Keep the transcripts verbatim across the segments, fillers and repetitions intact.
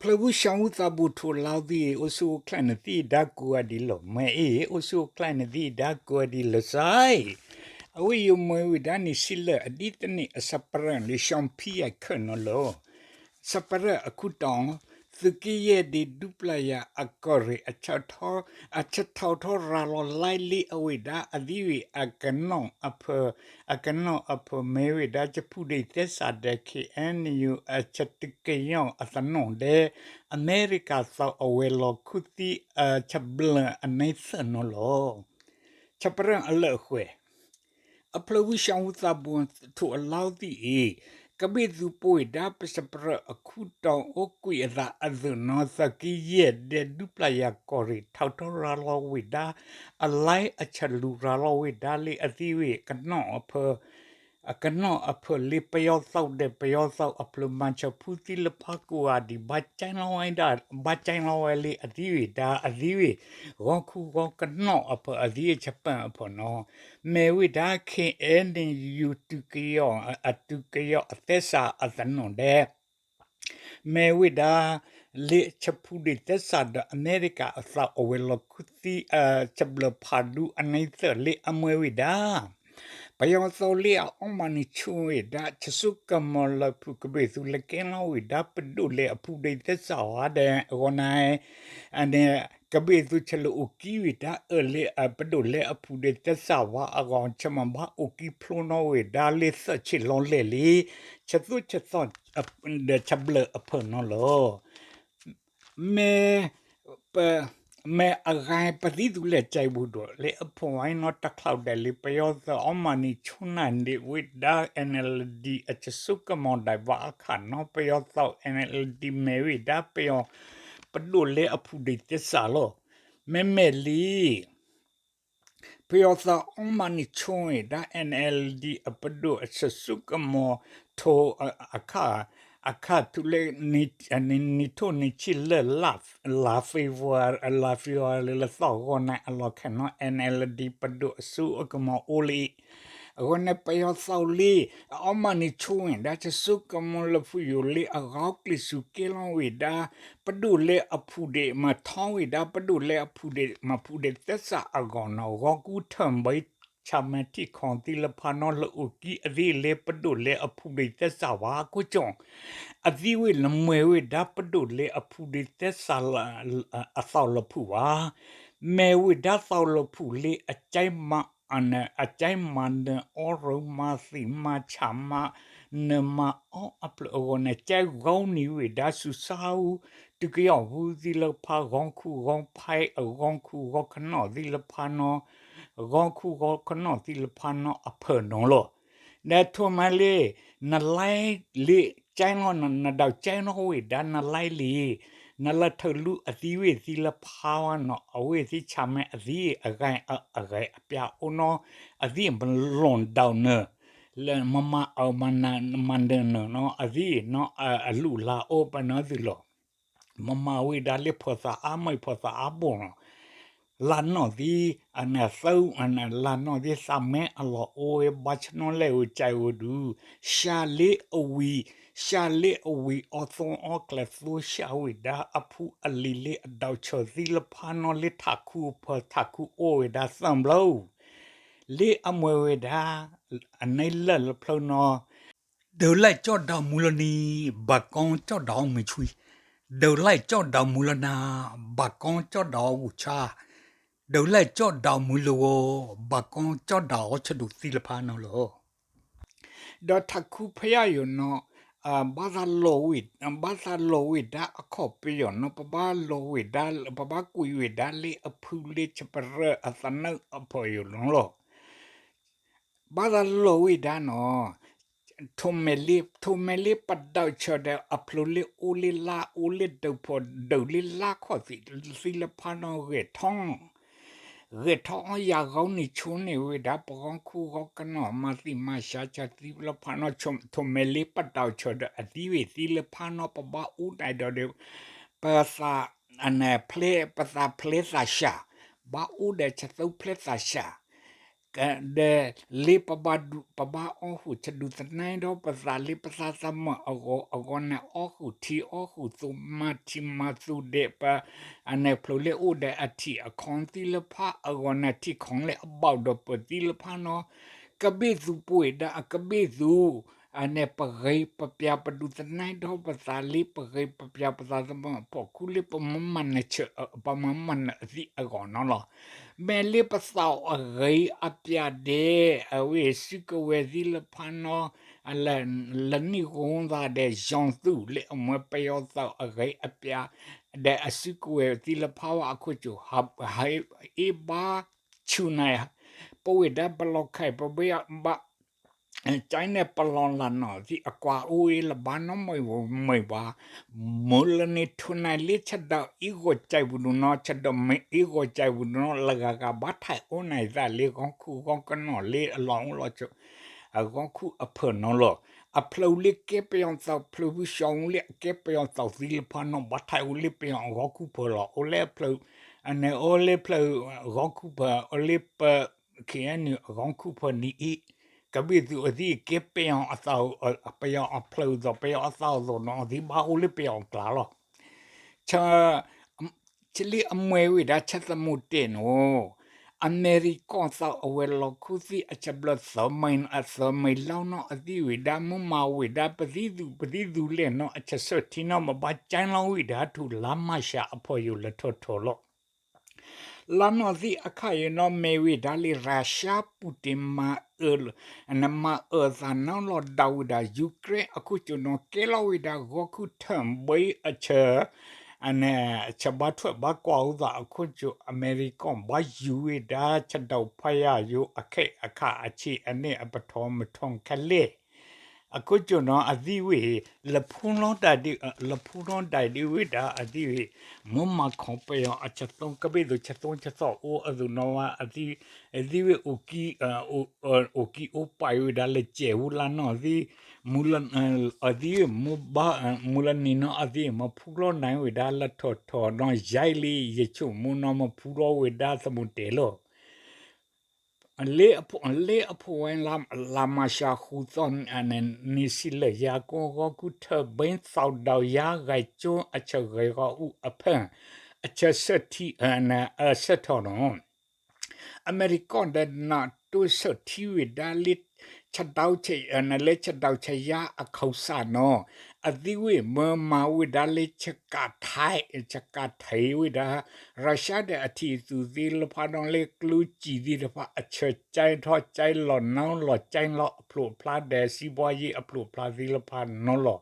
Phlawui Shawui Thabu Thulau di, osu klan di da kua di lo mai e, osu klan di da kua di lo sai. Awi yo mai wi da ni sila di tani asapara li shong pi ai kano lo. Sapara akutong, Thiki ye di duplaya akori, a cha thau, a cha thau thau ra lo lai li awi da, a diwi a kanong a phe, a kanong a phe mewi da cha pu de te sa de ki en yu a cha tike yo a thanong de, America thau awe lo kuti a cha bla a nai thano lo. Cha parang a le hwe. A Phlawui Shawui Thabu Thulau di i. Kabi du poi da pe sapara akutong okui a da a du no Thiki ye de duplaya kori thau thau ra lo wi da a lai a cha lu ra lo wi da li a diwi kano a phe, a kano a phe li pa yo thau de pa yo thau a Phlawui ma cha pu ti le pha kua di ba chai lo wai da, ba chai lo wai li a diwi da a diwi. Gong khu gong kano a phe a diwi cha pa a phe no. Me wi da ke en ni yu tu ke yo, a, a tu ke yo, a te sa a thanong de. Me wi da li cha pu di te sa da America a thau awe lo kuti a cha bla pha du a nai thau li a me wi da. Pa yo thau li a o ma ni chu wi da cha su ka mo la pu ka be su le ke no wi da pa du le a pu di te sa wa de go nai. A ne Kabi tu cha lo uki wi da e le a pa do le a pu de ta sa wa a gong cha ma ba uki plo no wi da le sa chi lo le li. Cha tu cha to a de cha ble a pho no lo. Me pa me a gai pa di du le chai bu do le a pho ai no ta khlau de li pa yo sa o ma ni chu na ni wi da N L D a cha su ka mo dai wa a kha no pa yo sa N L D me wi da pa yo pa do le a pu de ta sa lo. Me me li. Pa yo sa o ma ni chu wi da N L D a pa do a cha su ka mo tho a, a kha, a kha tu le ni, a ni, ni tho ni chi le la, la February, la February le sa go na a lo kha no N L D pa do a su ka mo o li. Go na pa yo sa li, o ma ni chu wi da cha su ka mo la fu yo li a gao kli su ke lo wi da, pa du le a phu de ma tho wi da, pa du le a phu de ma phu de ta sa a go no go ku tham bai cha me ti khong ti la pha no la u ki a di le pa du le a phu de ta sa wa ku chong. A di wi la me wi da pa du le a phu de ta sa la, a, a sau la phu wa. Me wi da sau la phu le a chai ma An a chai ma ne o ro ma si ma cha ma ne ma o a ple o ne chai gau ni wi da su sau tu ki o wu di le pha gong khu gong phai a gong khu gong kano di le pha no gong khu gong kano di le pha no a phe no lo. Ne thu mai li na lai li chai no na, na dau chai no wi da na lai li na la thau lu a di wi di la pha wa no a wi di cha me a di a gai a, a gai a pia o no a di ma lon dau ne le ma ma au ma na ma ne ne no a di no a, a lu la o pa no di lo. Ma ma wi da le pho sa a mai pho sa a bo no. La no di, a na sau, a na la no di sa me a lo o e ba chno le u chai u du. Sha le o wi, sha le o wi o thon o kle thu sha wi da a phu a li le a dau cho di le pha no le tha khu pho tha khu o wi da sam lo. Le a mwe wi da, a nei le le phlo no. Dau lai cho dau mu lo ni, ba kong cho dau mi chui. Dau lai cho dau mu lo na, ba kong cho dau u cha. Dau lai cho dau mu lo wo, ba kong cho dau cha du ti le pha no lo. Do tha khu pha ya yo no, a, ba da lo wi, a, ba da lo wi da a kho pe yo no, pa ba lo wi da, pa ba kui wi da le a phu le cha pa re a sa na a pho yo no lo. Ba da lo wi da no. Thome li, thome li pa dau cho de a phlo li u li la u li dau pho dau li la kho si, si le pha no ge thong. Ge thong ya gau ni chu ni wi da pa gong khu gau ka no ma si ma sha cha si le pha no chom, thome li pa dau cho de a si wi si le pha no pa ba u dai do de. Pa sa, a ne phle, pa sa phle sa sha. Ba u de cha su phle sa sha. de, le paba du-, paba o hu cha du tnai do pasa le pasa sama ago, ago na o hu thi o hu tu ma thi ma tu de pa, ane phleu le u de a thi a khong ti le pha, ago na thi khong le a bau do pa ti le pha no. Ka bi tu pui da a ka bi tu, ane pa gai pa pia pa du tnai do pasa le pa gai pa pia pasa sama po khu le pa ma man na che, pa ma man na ti ago no lo. Me le pa sau a gai a pia de, a we su ka we ti le pha no, a la, la ni gong da de jong tu le a mue pa yo sau a gai a pia de a su ka we ti le pha wa a khu chu hap hai e ba chu nai. Pa we da pa lo khai pa we ba, China pa lo la no ti a kwa u i la ba no mai wa, mai wa. Mu la ni thu nai le cha da i go chai bu du no, cha da me i go chai bu du no, la ga ga ba thai u nai da le gong khu gong ka no le a lo u lo cho. A gong khu a phe no lo. A phleu le ke pe yong tau, phleu bu shong le ke pe yong tau ti le pha no, ba thai u le pe yong gong khu phe lo. O le phleu, ane o le phleu, gong khu phe, o le pe Khi ni gong khu phe ni i. Ka bi tu a ti ke pe yong a tau, a pe yong a phleu do pe yong a tau do no ti ba u le pe yong kla lo. Cha, chili a mue wi da cha ta mu te no. America tau a we lo khu ti a cha blo so mai a so mai lau no a ti wi da mu ma wi da pa ti du, pa ti du le no a cha so ti no ma ba chang lo wi da tu la ma sha a pho yu le tho tho lo. La no ti a kha yu no me wi da li Russia Putin ma el, na ma el ta no lo da wi da Ukraine a khu chu no ke lo wi da go khu them bai a che, ane che ba thua ba kwa u da a khu chu America ba yu wi da che dau pa ya yu a khe a kha a chi ane a pa thom thong kha le. A khu chu no a ti wi, la phu no da di, la phu no da di wi da a ti wi, mo ma khong pe yo a cha tong ka bi du cha tong cha to o a du no wa a ti, a ti wi u ki, u, u ki u pai wi da le che u la no ti, mu la, a ti wi mu ba, mu la ni no a ti ma phu lo nai wi da la tho tho no jai li ye chu mu no ma phu lo wi da ta mu te lo. Le a phu, le a phu wen la, la ma sha hu ton a ne ni si le ya ko go ku the ben sau dau ya gai chu a cha gai go u a phe. A cha se thi a na a se tho no. America de na tu se thi wi da li cha dau che a na le cha dau cha ya a khau sa no. A di wi mo ma wi da li cha ka thai, cha ka thai wi da Russia de a thi tu di le pha dong le klu chi di le pha a che chai tho chai lo nau lo chai lo a plu pla de si bua yi a plu pla di le pha no lo.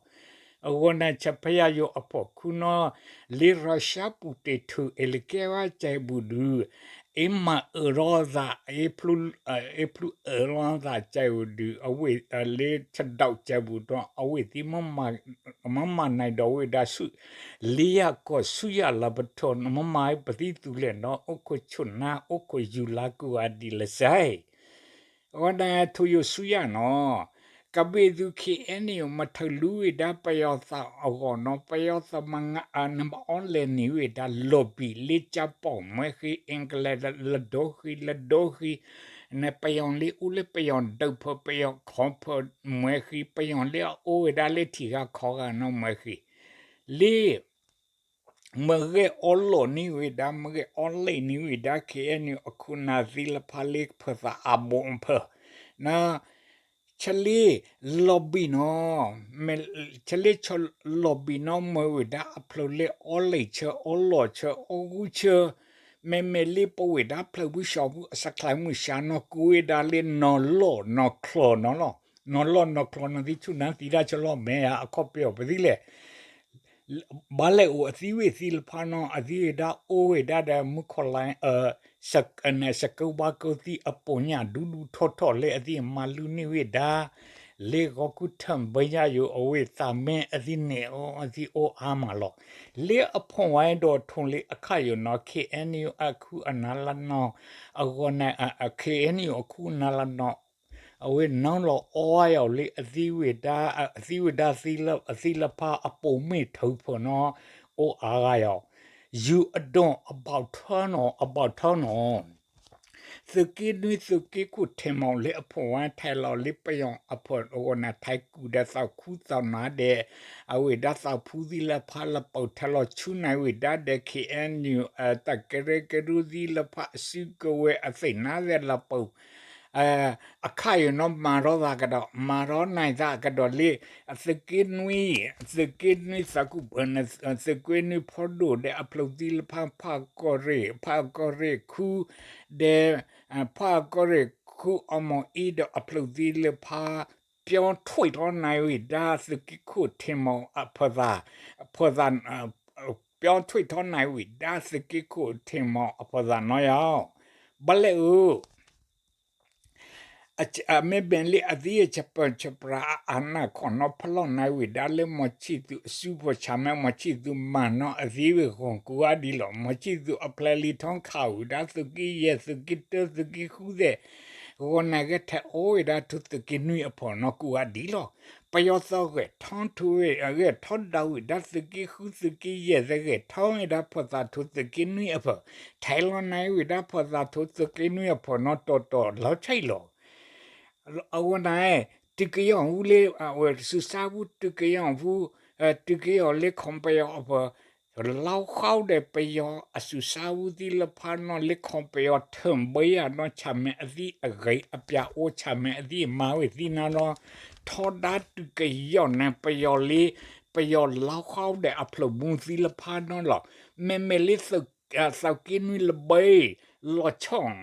A wo na cha pha ya yo a pho khu no le Russia pu te thu e le ke wa chai bu du. E ma e ro za e plu, e plu e ro za chai bu du a wi a le cha dau chai bu do a wi ti mo ma Mama nai do wi da su. Lia ko su ya la ba thon mama ai pa ti tu le no o ko chuna o ko yu la ku a di la sai. O da tu yu su ya no. Ka bi du ki eni ma tha lu wi da pa yo sa o go no pa yo sa ma nga a na ma on le ni wi da lo bi li cha po mwe khi England la do khi la do khi. Ne pa yon li u le pa yon dau pho pa yon khon pho mwe khi pa yon li o wi da le thi ga kho ga no mwe khi. Li, mwe ge o lo ni wi da, mwe ge o le ni wi da, ke ni o khu na zi la pha li pha sa a bo pha. Na, cha li lo bi no, me, cha li cho lo bi no mwe wi da a phlo le o le che, o lo che, o gu che, me me li po wi da phlo bu sho bu sa khlai mu sha no ku wi da li no lo, no khlo no lo. No lo no khlo no di chu na ti da cho lo me a a kho peo pa di le. Ba le u a ti wi ti le pha no a ti da o wi da da mu kho lai, eh, sak, eh, ne sak kau ba kau ti a po nya du du tho tho le a ti ma lu ni wi da. Le go ku tham ba ya yo o wi ta me a ti ne o a ti o a ma lo. Le a pho wai do thong le a kha yo no K N U a khu a na la no. A go na a, a K N U a khu na la no. A wi nang lo o ai au li a zi wi da, a zi wi da zi la, a zi la pha a po mi thau pho no o a ga yau. Yu a dong a bao thon o, a bao thon o. သုးက့နွံ သုးက့ခိၣ် ထ့ၣ်မီၣ် လၢအဖိဝါ ထဲးလီၤလၢပယီၤအဖိ အဝဲန့ၣ် ထဲးကူၣ်ဒီး သးခူသးနၤဒီး အဝဲဒၣ် သးဖူသ့ၣ်လၢဖါ လၢပၢၢ်ထဲးလီၤ ဆူနဝ့ၢ်ဒၣ်ဒီး ခ့ၣ်အဲၣ်ယူၣ် အတၢ်ကရၢကရိသ့ၣ်လၢဖါ အစုကဝဲၤ အသ့ၣ်နါသ့ၣ် လၢပၢၢ် အခါယိုၣ်နီၤ မၤရီသးကဒီး မၤရီနၢ်သးကဒီးလၢ အသုးက့နွံ သုးက့နွံ သးကူၣ် သုးက့နွံ ဖီဒိၣ်ဒီး အဖျိးသ့ၣ်လၢဖါ ဖါကီၢ်ရ့ၣ် ဖါကီၢ်ရ့ၣ်ခူ ဒီး ဖါကီၢ်ရ့ၣ်ခူ အမီၤအ့ဒီး အဖျိးသ့ၣ်လၢဖါ ပြောင်းထွေထီၣ်နဝ့ၢ်ဒၣ် သုးက့ခိၣ် ထ့ၣ်မီၣ် အဖိသၣ် အဖိသၣ် ပြောင်းထွေထီၣ်နဝ့ၢ်ဒၣ် သုးက့ခိၣ် ထ့ၣ်မီၣ် အဖိသၣ်နီၤယဝ်ႉ ဘၣ်လဲၣ်ဧၢ အမ့မ့ၢ်လၢအသ့ၣ် အစပၢၢ်စပြး အနၢ်ခီၣ်နီၤ ဖီလီၢ်နဝ့ၢ်ဒၣ်လၢ မောင်ချစ်သူ အစုပီၢ်ဆၣ်မဲ မောင်ချစ်သူ မၤနီၤအသ့ဝ့ၢ် ဂီၢ်ကူအါဒ်လီၤ မောင်ချစ်သူ အဖျဲးလံထီၣ်ခးဝ့ၢ်ဒၣ် သုးက့ယဲၢ် သုးက့တၢ သုးက့ဃုသ့ၣ် ဂီၤနၤဂဲၤထဲးအီၣ်ဝ့ၢ်ဒၣ် ထူသုးက့နွံအဖိနီၤ ကူအါဒ်လီၤ ပယီၤသီဂဲၤထီၣ်ထူဝ့ၢ် ဂဲၤထီၣ်ဒၣ်ဝ့ၢ်ဒၣ် သုးက့ဃု သုးက့ယဲၢ်သ့ၣ် ဂဲၤထီၣ်ဝ့ၢ်ဒၣ် ဖိသၣ်ထူသုးက့နွံအဖိ ထဲးလီၤနဝ့ၢ်ဒၣ် ဖိသၣ်ထူသုးက့နွံအဖိနီၤ တီၤတီၤ လီၤဆဲးလီၤ အဝဲန့ၣ် တကယီၣ်ဝူလၢ အဝဲ စုဆါဝူ တကယီၣ်ဝူ တကယီၣ်လၢ ခီပယီၤအဖိ လီၤဃီဒီး ပယီၤအစုဆါဝူသ့ၣ်လၢဖါနီၤ လၢ ခီပယီၤ ထၢၣ်ဘၢယၤနီၤ ဆၣ်မဲအသ့ၣ် အဂ့ၤအပျၢ်အိၣ် ဆၣ်မဲအသ့ၣ် မၤဝဲသ့ၣ်နၤနီၤ ထီဒါတကယီၣ်န့ၣ် ပယီၤလၢ ပယီၤလီၤဃီဒီး အဖျိးမူသ့ၣ်လၢဖါနီၤလီၤ မ့မ့ၢ်လၢ သုးက့နွံလၢဘဲ လီၤဆီၣ်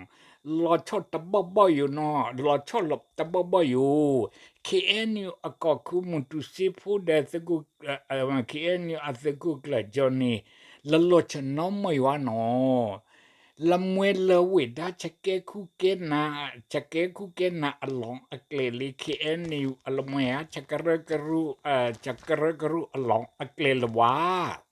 လီၤဆီၣ်တဘၣ်ဘၣ်ယိာ်နီၤ လီၤဆီၣ်တဘၣ်ဘၣ်ယိာ် ခ့ၣ်အဲၣ်ယူၣ် အကီၢ်ခူ မူတူစ့ဖိဒီး သုးခိၣ် ခ့ၣ်အဲၣ်ယူၣ် အသုးခိၣ်ကျၢၢ် ကၠီၣ်နံၣ် လၢလီၤဆီၣ်နီၤမီၢ်ယွၤနီၤ လၢမွဲလၢဝ့ၢ်ဒၣ် ဆကဲခူကဲနၤ ဆကဲခူကဲနၤအလီၢ်အကျဲလၢ ခ့ၣ်အဲၣ်ယူၣ် အလီၢ်မွဲဧါ ဆကရၢကရူၢ် ဆကရၢကရူၢ်အလီၢ်အကျဲလၢၤဝဲ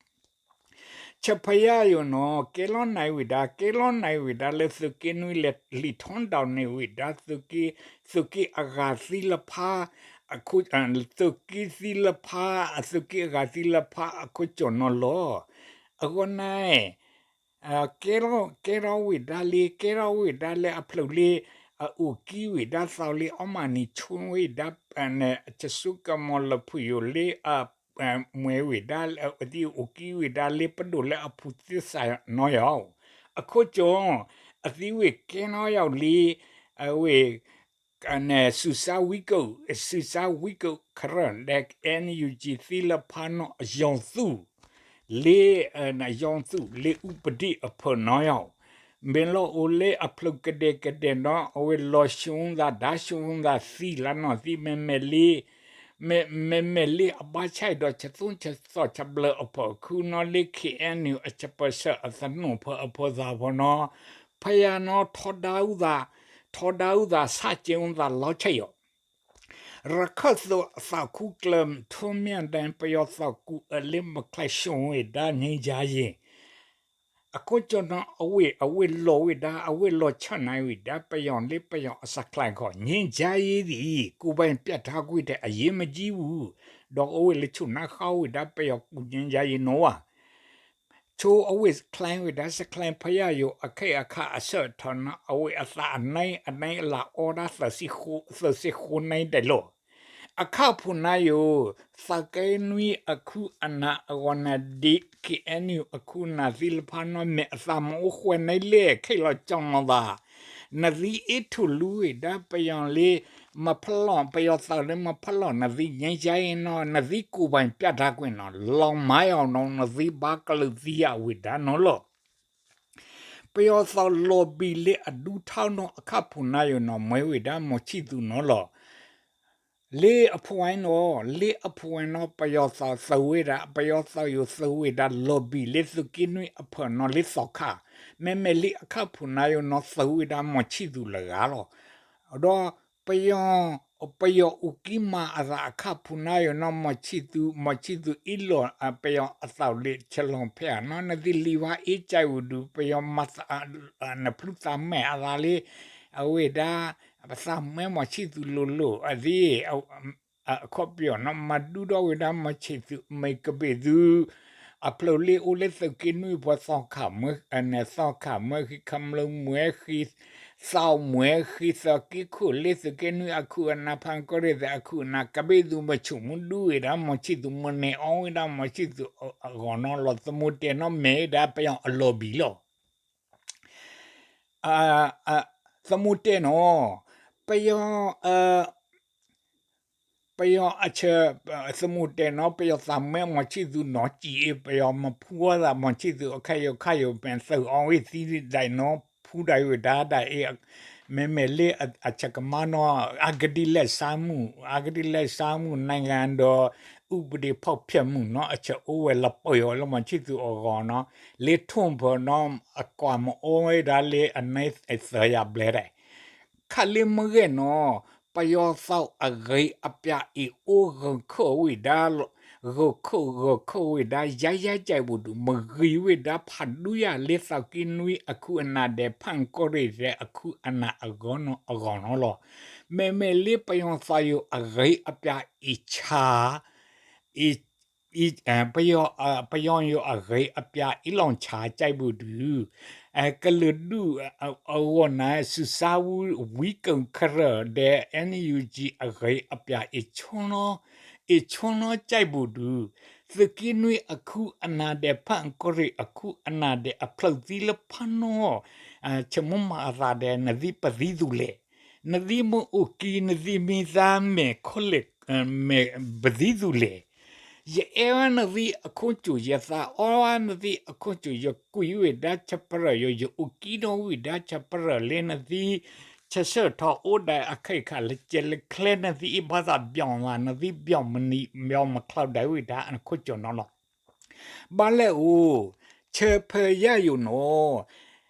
ဆၢဖယၢၣ်ယိာ်နီၤ ကဲလီၤနဝ့ၢ်ဒၣ် ကဲလီၤနဝ့ၢ်ဒၣ်လၢ သုးက့နွံလၢ လံာ်ထီဒါန့ၣ်ဝ့ၢ်ဒၣ် သုးက့ သုးက့အဂၤသ့ၣ်လၢဖါ အခိၣ် သုးက့သ့ၣ်လၢဖါ အသုးက့အဂၤသ့ၣ်လၢဖါ အခိၣ်ကၠီၣ်နီၤလီၤ အဂီၢ်န့ၣ် ကဲထီၣ် ကဲထီၣ်ဝ့ၢ်ဒၣ်လၢ ကဲထီၣ်ဝ့ၢ်ဒၣ်လၢအဖျိးလၢ အအိၣ်ကံဝ့ၢ်ဒၣ်သီလၢ အီမၤနံၤဆိဝ့ၢ်ဒၣ် ဆဆိကမီၤလၢဖုၣ်ယိာ်လၢ မွဲဝ့ၢ်ဒၣ်လၢ အသ့ၣ်အိၣ်ကံဝ့ၢ်ဒၣ်လၢ ပဒိၣ်လၢအဖုသ့ၣ်စၢ်နီၤယဝ်ၣ် အခိၣ်ကၠီၣ် အသ့ၣ်ဝ့ၢ်ကဲနီၤယဝ်ၣ်လံ အဝ့ၢ် န့ၣ် စုဆါဝံကိာ် စုဆါဝံကိာ် ခရၢၣ် ဒီး NUG သ့ၣ်လၢဖါနီၤ အယီၤသူၣ် လၢ အယီၤသူၣ် လၢ ဥပဒေ အဖၢၣ်နီၤယဝ်ၣ် မ့ၢ်လီၤအိၣ်လၢအဖျိးကဒဲကဒဲနီၤ အဝဲလီၤရှုံးသး ဒါရှုံးသးသံလၢနီၤသံ မ့မ့ၢ်လၢ မ့မ့ၢ်လၢအဘၣ်ဆၣ်ဒီး ဆသူဆသီၣ်ဆဘျၢၣ်အဖီခိၣ်နီၤလၢ KNU အစပၢၢ်ဆၢအသနူၣ်ဖၢအဖိသၣ်ဖီနီၤ ဖယၢၣ်နီၤ ထီဒါအုသး ထီဒါအုသး ဆၣ်ကၠ့အုသးလီၤဆဲးယိာ် ရခၢၣ်သို သးခူကျၢၢ် ထွန်းမြတ်နိုင် ပယီၤသီၣ်ကူၣ်အၢၣ်လၢ မုၢ်ချၢၣ် ရှုံးဝ့ၢ်ဒၣ် ငြိမ်းချမ်းရေး အခိၣ်ကၠီၣ်နီၤ အဝ့ၢ် အဝ့ၢ်လီၤဝ့ၢ်ဒၣ် အဝ့ၢ်လီၤဆၢၣ်နၤဝ့ၢ်ဒၣ် ပယီၤလၢပယီၤအစခါခီ ငြိမ်းချမ်းရေးသည် ကိုယ်ပိုင်ပြဋ္ဌာန်းခွင့် အရေးမကြီးဘူး ဒီးအဝ့ၢ်လၢဆူၣ်နါဃီဝ့ၢ်ဒၣ် ပယီၤကူၣ် ငြိမ်းချမ်းရေး နီၤဝဲ ဆိအဝ့ၢ်စခါဝ့ၢ်ဒၣ် စခါဖယၢၣ်ယိာ် အခဲအံၤအခါအဆၢထီၣ်နီၤ အဝ့ၢ်အသးအနံအနံအလၢအီဒၣ် သၢဆံဃိးနံဒဲးလီၤ အခါဖုၣ်နၤယိာ် သးကဲနွံအခုအနၢ်အဂီၢ်နၤဒ့ KNU အခုအနၢ်သ့ၣ်တဖၣ်နီၤ မ့ၢ်အသးမ့ၢ်အိၣ်ဃွဲၣ်နံလဲၣ် ခဲလီၤကၠီၣ်နီၤသး နသ့အ့ထုလူဝ့ၢ်ဒၣ်ပယီၤလၢ မဖလီၢ် ပယီၤသးလၢမဖလီၢ် နသ့ ငြိမ်းချမ်းရေး နီၤ နသ့ ကိုယ်ပိုင်ပြဋ္ဌာန်းခွင့် နီၤ လီၤမးယီၤနီၤ နသ့ဘၣ်ကလုာ်သံယၣ်ဝ့ၢ်ဒၣ်နီၤလီၤ ပယီၤသးလီၤဘံၣ်လၢအဒူထီၣ်နီၤ အခါဖုၣ်နၤယိာ်နီၤ မွဲဝ့ၢ်ဒၣ် မောင်ချစ်သူ နီၤလီၤ လၢအဖုၣ်ဝဲနီၤ လၢအဖုၣ်ဝဲနီၤ ပယီၤသးသုဝ့ၢ်ဒၣ် ပယီၤသးယိာ်သုဝ့ၢ်ဒၣ် လီၤဘံၣ်လၢသုးက့နွံအဖၢၣ်နီၤ လၢသီခါ မ့မ့ၢ်လၢအခါဖုၣ်နၤယိာ်နီၤ သုဝ့ၢ်ဒၣ် မောင်ချစ်သူ လၢဂၤလီၤ ဒီး ပယီၤ ပယီၤအိၣ်ကံမၤအသးအခါဖုၣ်နၤယိာ်နီၤ မောင်ချစ်သူ မောင်ချစ်သူ အ့လီၤ ပယီၤအသးလၢ ဆလီၤဖဲနီၤ နသ့လံဝါအ့ကၢ်ဝူဒူ ပယီၤမၤသး နဖျူသးမဲအသးလၢ အဝ့ၢ်ဒၣ် ပသးမဲ မောင်ချစ်သူ လိၤလိၤ အသ့ အခီပယီၤနီၤ မၤဒူဒီးဝ့ၢ်ဒၣ် မောင်ချစ်သူ မ့ၢ်ကဘ့ၣ်သူ အဖျိးလၢအိၣ်လၢသုးက့နွံ ပှၤသီခါမၢ သီခါမၢဃံ ခမလမွဲဃံ Sau mue khi sa ki khu le su ke nui a khu na phang ko re a khu na ka be du ma chu mu du e da ma chi du ma ne ong e da ma chi du a go no lo sa mu te no me da pa yong a lo bi lo. A, a, sa mu te no, pa yong, a, pa yong a che, a, sa mu te no, pa yong sa me ma chi du no chi e, pa yong ma phu da ma chi du a kha yo kha yo pen sa ong e si dai no, phu dai we da dai e, me me le a, a cha ka ma no, a ga di le sa mu, a ga di le sa mu, nai ngan do, u bu di phok phia mu no, a cha u we la po yo lo ma chi du o go no, le thum pho no, a kwa ma o e da le a nai e sa ya ble dai. Kha le ma ge no, pa yo sau a gai a pia i o go kho we da lo, go kho, go kho we da ya ya jai bu du, ma gai we da pha du ya le sau ki nui a khu a na de phang ko re de a khu a na a go no, a go no lo. Me me le pa yong sau yo a gai a pia i cha, i, i, eh, pa yo, a, pa yong yo a gai a pia i long cha jai bu du. Eh, ka le du, a, a, a wo na su sa wu wi kong kha re de N U G a gai a pia i cho no, i cho no jai bu du. Sa ki nui a khu a na de phang ko re a khu a na de a phlau zi le pha no. A, che mo ma a ra de na zi pa zi du le. Na zi mo u ki na zi mi za me kho le, eh, me ba zi du le. Ye e wa na zi a khu chu ye sa o wa na zi a khu chu ye kui we da cha pa ra yo ye u ki no we da cha pa ra le na zi cha sa tho o da a khai kha le che le khle na zi i ba za biong la na zi biong ma ni biong ma khlau da we da a khu chu no no. Ba le u, che phe ya yu no,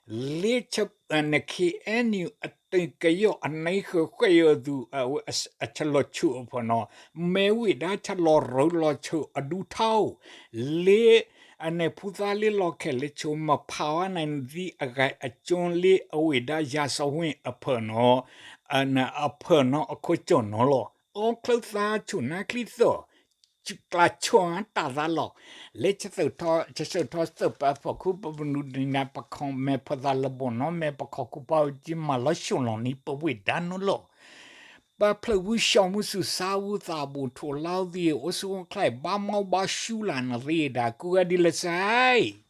le che, eh, ne khi en yu a te ke yo a nei khe khe yo du, a, a, a cha lo chu pho no, me wi da cha lo ro lo chu a du thau, le, a ne phu za le lo khe le chu ma pha wa na di a gai a chon le a wi da ya sa wi a pho no, a na a pho no a kho chon no lo. O khleu sa chu na khli so. Chu kla chuang ta za lo. Le cha sơ tho, cha sơ tho sơ pa pho khu pa bu nu ni na pa khong me pho za la bo no me pa kho khu pa ji ma lo shu lo ni pa wi da no lo. Pa phleu wu shong wu su sa wu za bu thu lao di o su khlai ba mau ba shu la na ri da ku ga di le sai.